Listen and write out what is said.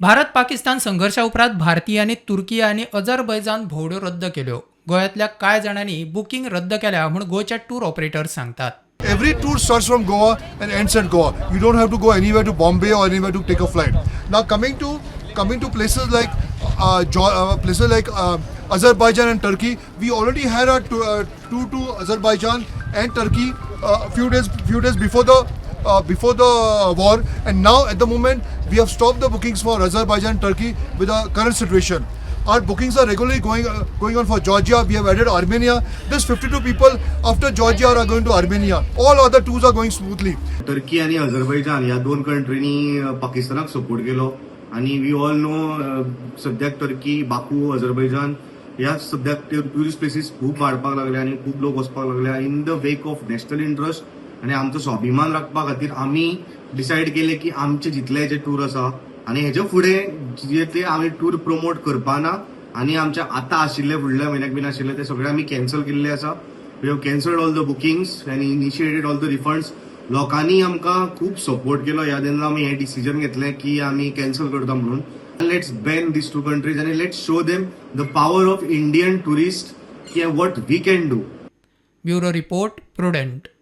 भारत पाकिस्तान संघर्शा उपरांत भारतीयांनी तुर्की आनी अझरबैजान भोंवड्यो रद्द केल्यो. गोंयांतल्या कांय जाणांनी बुकींग रद्द केल्या म्हूण गोंयचे टूर ऑपरेटर्स सांगतात. Every tour starts from Goa and ends at Goa. You don't have to go anywhere to Bombay or anywhere to take a flight. Now coming to places like Azerbaijan and Turkey, we already had a tour to Azerbaijan and Turkey few days before the war, and now at the moment we have stopped the bookings for Azerbaijan and Turkey with the current situation. Our bookings are regularly going on for Georgia. We have added Armenia. This 52 people after Georgia are going to Armenia. All other tours are going smoothly. Turkey आनी अझरबैजान ह्या दोन कंट्रीनी पाकिस्तानाक support केलो आनी we all know सद्याक Turkey, Baku, Azerbaijan ह्या सद्याक tourist places खूब वाडपाक लागले आनी खूब लोक वचपाक लागले. In the wake of national interest आनी आमचो स्वाभिमान राखपा खातीर आमी डिसायड केले की आमचे जितले जे टूर आसा आनी हेच्या फुडें जे ते आमी टूर प्रमोट करपाना आनी आमचे आतां आशिल्ले फुडल्या म्हयन्याक बीन आशिल्ले ते सगळे आमी कॅन्सल केल्ले आसा. We have cancelled all the bookings and initiated all the refunds. लोकांनी आमकां खूब सपोर्ट केलो ह्या तेन्ना आमी हें डिसिजन घेतलें की आमी कॅन्सल करता म्हणून. Let's ban these two countries आनी let's show them the power of Indian tourist की what we can do. Bureau report, prudent.